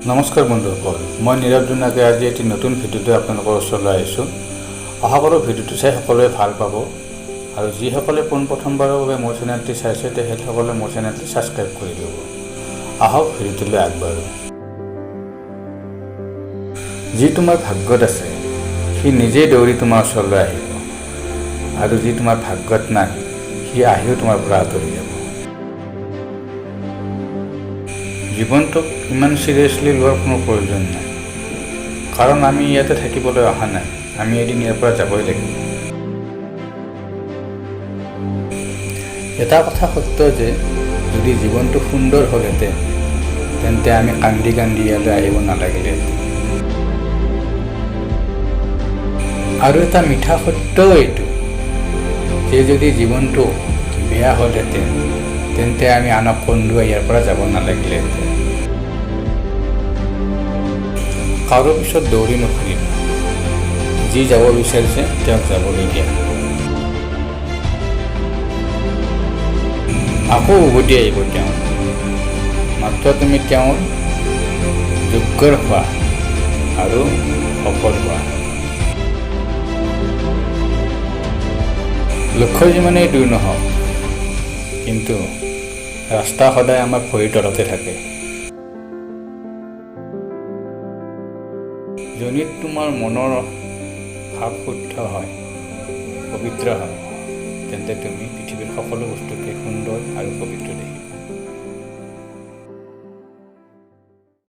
নমস্কাৰ বন্ধুসকল, মই নীৰৱ জোনাকে আজি এটি নতুন ভিডিঅ'টো আপোনালোকৰ ওচৰলৈ আহিছোঁ। আশা কৰোঁ ভিডিঅ'টো চাই সকলোৱে ভাল পাব আৰু যিসকলে পোনপ্ৰথমবাৰৰ বাবে মোৰ চেনেলটি চাইছে, তেখেতসকলে মোৰ চেনেলটি ছাবস্ক্ৰাইব কৰি ল'ব। আহক, ভিডিঅ'টোলৈ আগবাঢ়োঁ। যি তোমাৰ ভাগ্যত আছে, সি নিজেই দৌৰি তোমাৰ ওচৰলৈ আহিব আৰু যি তোমাৰ ভাগ্যত নাই, সি আহিও তোমাৰ পৰা আঁতৰি যাব। জীৱনটোক ইমান চিৰিয়াছলি লোৱাৰ কোনো প্ৰয়োজন নাই, কাৰণ আমি ইয়াতে থাকিবলৈ অহা নাই। আমি এদিন ইয়াৰ পৰা যাবই লাগিব। এটা কথা সত্য যে যদি জীৱনটো সুন্দৰ হ'লহেঁতেন, তেন্তে আমি কান্দি কান্দি ইয়ালৈ আহিব নালাগিলেহেঁতেন। আৰু এটা মিঠা সত্যও এইটো যে যদি জীৱনটো বেয়া হ'লহেঁতেন, তেন্তে আমি আনক কন্দুৱাই ইয়াৰ পৰা যাব নালাগিলেহেঁতেন। কাৰো পিছত দৌৰি নুফুৰিবা। যি যাব বিচাৰিছে, তেওঁক যাবলৈ দিয়া। আকৌ উভতি আহিব তেওঁ, মাত্ৰ তুমি তেওঁৰ যোগ্যৰ হোৱা আৰু সফল হোৱা। লক্ষ্য যিমানেই দূৰ নহওক, কিন্তু ৰাস্তা সদায় আমাৰ ভৰিৰ তলতে থাকে। যদি তোমাৰ মনৰ ভাৱ শুদ্ধ হয়, পবিত্ৰ হয়, তেন্তে তুমি পৃথিৱীৰ সকলো বস্তুকে সুন্দৰ আৰু পবিত্ৰ দেখিবা।